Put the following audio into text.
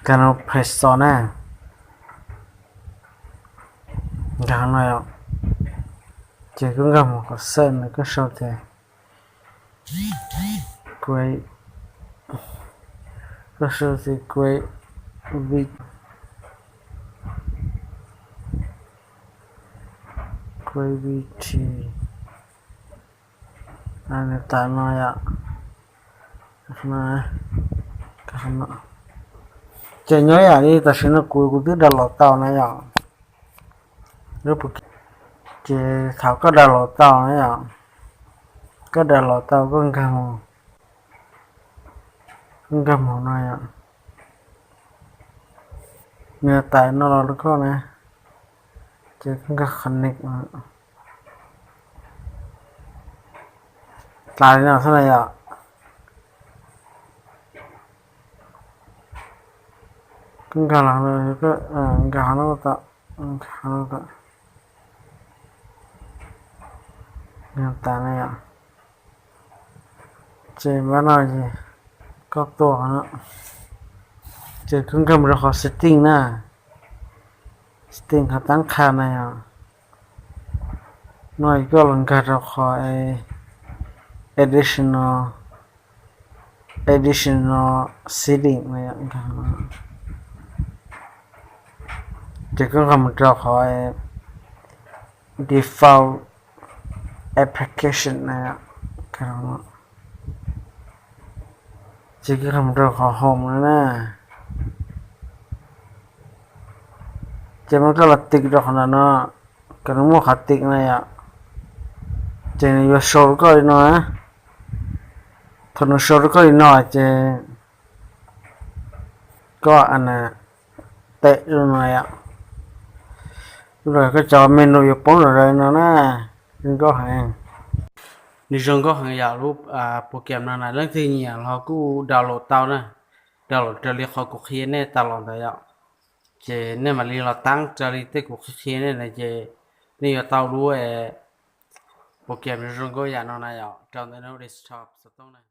Kano Play Store na, nkag no yom. Ces koj nkag mus qhov search na, koj sau tias Gra, koj sau tias Gravity, Gravity, nws tas no yom. Ces nyob yam li tam sim no kuv, kuv twb download tau na yom. Ces thaum koj download tau na yom, koj download tau koj nkag mus, koj nkag mus no yom, nws tas no los rau koj na, ces koj nkag connect, tas li no xwb na yom. Koj nkag los, nkag no, nkag no tas na yom. Ces npaj no ces koj tuaj no, ces koj nkag mus rau qhov setting na, setting qhov tab qha na yom. No koj los nkag rau qhov additional, additional setting na yom. Ces koj nkag mus rau qhov default application na yom. Ces koj nkag mus rau qhov home no na. Ces mas koj los tiv rau qhov ntawm no, kom nws muaj qhov tiv na yom. Ces nws yuav show rau koj li no na. Thaum nws show rau koj li no ces koj ana tem rau no yom. Lub koj cov menu yuav poob rau no na. Zoo nkauj heev, nws zoo nkauj heev yom. Lub program no na leej twg nyiam los kuj download tau na, download raws li qhov kuv qhia nej tas los ntawd yom. Ces nej mam li los tab raws li tej kuv qhia nej na, ces nej yuav tau lub program zoo nkauj yam no na yom, rau ntawm no desktop xov tooj na.